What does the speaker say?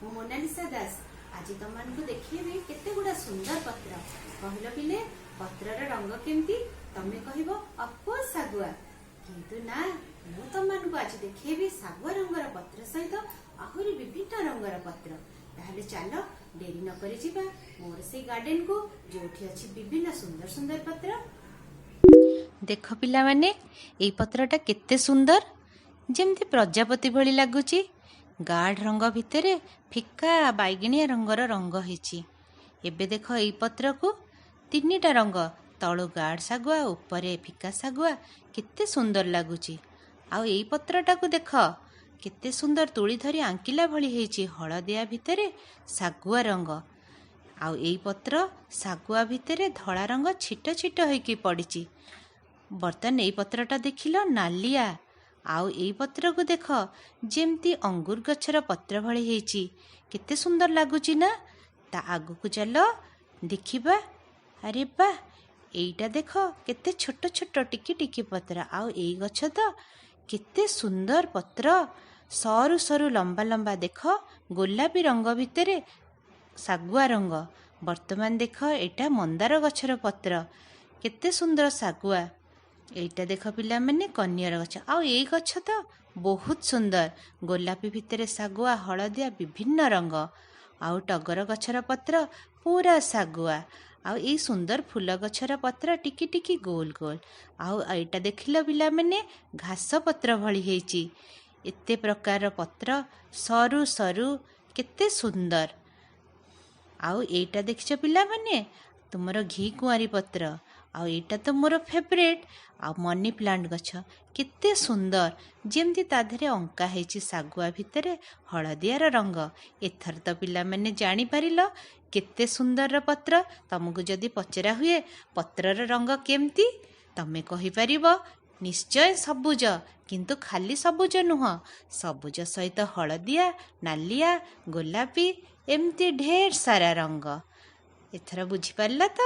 ମୁଁ ମୋନାଲିସା ଦାସ। ଆଜି ତମମାନଙ୍କୁ ଦେଖେଇବି କେତେ ଗୁଡା ସୁନ୍ଦର ପତ୍ର। କହିଲ ପିଲେ, ପତ୍ରର ରଙ୍ଗ କେମିତି? ତମେ କହିବ ଅଫକୋର୍ସ ଶାଗୁଆ। କିନ୍ତୁ ନା, ମୁଁ ତମମାନଙ୍କୁ ଆଜି ଦେଖେଇବି ଶାଗୁଆ ରଙ୍ଗର ପତ୍ର ସହିତ ଆହୁରି ବିଭିନ୍ନ ରଙ୍ଗର ପତ୍ର। ତାହେଲେ ଚାଲ, ଡେରି ନ କରି ଯିବା ମୋର ସେଇ ଗାର୍ଡେନକୁ, ଯୋଉଠି ଅଛି ବିଭିନ୍ନ ସୁନ୍ଦର ସୁନ୍ଦର ପତ୍ର। ଦେଖ ପିଲାମାନେ, ଏଇ ପତ୍ରଟା କେତେ ସୁନ୍ଦର, ଯେମିତି ପ୍ରଜାପତି ଭଳି ଲାଗୁଛି। ଗାଢ଼ ରଙ୍ଗ ଭିତରେ ଫିକା ବାଇଗଣିଆ ରଙ୍ଗର ରଙ୍ଗ ହେଇଛି। ଏବେ ଦେଖ ଏଇ ପତ୍ରକୁ, ତିନିଟା ରଙ୍ଗ, ତଳୁ ଗାଢ଼ ଶାଗୁଆ, ଉପରେ ଫିକା ଶାଗୁଆ, କେତେ ସୁନ୍ଦର ଲାଗୁଛି। ଆଉ ଏଇ ପତ୍ରଟାକୁ ଦେଖ, କେତେ ସୁନ୍ଦର ତୁଳି ଧରି ଆଙ୍କିଲା ଭଳି ହେଇଛି, ହଳଦିଆ ଭିତରେ ଶାଗୁଆ ରଙ୍ଗ। ଆଉ ଏଇ ପତ୍ର ଶାଗୁଆ ଭିତରେ ଧଳା ରଙ୍ଗ ଛିଟ ଛିଟ ହେଇକି ପଡ଼ିଛି। ବର୍ତ୍ତମାନ ଏଇ ପତ୍ରଟା ଦେଖିଲ, ନାଲିଆ। ଆଉ ଏଇ ପତ୍ରକୁ ଦେଖ, ଯେମିତି ଅଙ୍ଗୁର ଗଛର ପତ୍ର ଭଳି ହେଇଛି। କେତେ ସୁନ୍ଦର ଲାଗୁଛି ନା? ତା ଆଗକୁ ଚାଲ ଦେଖିବା। ଆରେ ବା, ଏଇଟା ଦେଖ, କେତେ ଛୋଟ ଛୋଟ ଟିକି ଟିକି ପତ୍ର। ଆଉ ଏଇ ଗଛ ତ କେତେ ସୁନ୍ଦର ପତ୍ର, ସରୁ ସରୁ ଲମ୍ବା ଲମ୍ବା। ଦେଖ, ଗୋଲାପୀ ରଙ୍ଗ ଭିତରେ ଶାଗୁଆ ରଙ୍ଗ। ବର୍ତ୍ତମାନ ଦେଖ, ଏଇଟା ମନ୍ଦାର ଗଛର ପତ୍ର, କେତେ ସୁନ୍ଦର ଶାଗୁଆ। ଏଇଟା ଦେଖ ପିଲାମାନେ, କନିଅର ଗଛ। ଆଉ ଏଇ ଗଛ ତ ବହୁତ ସୁନ୍ଦର, ଗୋଲାପୀ ଭିତରେ ଶାଗୁଆ, ହଳଦିଆ, ବିଭିନ୍ନ ରଙ୍ଗ। ଆଉ ଟଗର ଗଛର ପତ୍ର ପୁରା ଶାଗୁଆ। ଆଉ ଏଇ ସୁନ୍ଦର ଫୁଲ ଗଛର ପତ୍ର ଟିକି ଟିକି ଗୋଲ ଗୋଲ। ଆଉ ଏଇଟା ଦେଖିଲ ପିଲାମାନେ, ଘାସ ପତ୍ର ଭଳି ହେଇଛି। ଏତେ ପ୍ରକାରର ପତ୍ର, ସରୁ ସରୁ, କେତେ ସୁନ୍ଦର। ଆଉ ଏଇଟା ଦେଖିଛ ପିଲାମାନେ, ତୁମର ଘି କୁଆଁରୀ ପତ୍ର। ଆଉ ଏଇଟା ତ ମୋର ଫେଭରେଟ୍। ଆଉ ମନି ପ୍ଲାଣ୍ଟ ଗଛ କେତେ ସୁନ୍ଦର, ଯେମିତି ତା ଦେହରେ ଅଙ୍କା ହେଇଛି ଶାଗୁଆ ଭିତରେ ହଳଦିଆର ରଙ୍ଗ। ଏଥର ତ ପିଲାମାନେ ଜାଣିପାରିଲ କେତେ ସୁନ୍ଦରର ପତ୍ର। ତମକୁ ଯଦି ପଚରା ହୁଏ ପତ୍ରର ରଙ୍ଗ କେମିତି, ତମେ କହିପାରିବ ନିଶ୍ଚୟ ସବୁଜ। କିନ୍ତୁ ଖାଲି ସବୁଜ ନୁହଁ, ସବୁଜ ସହିତ ହଳଦିଆ, ନାଲିଆ, ଗୋଲାପୀ, ଏମିତି ଢେର ସାରା ରଙ୍ଗ। ଏଥର ବୁଝିପାରିଲ ତ?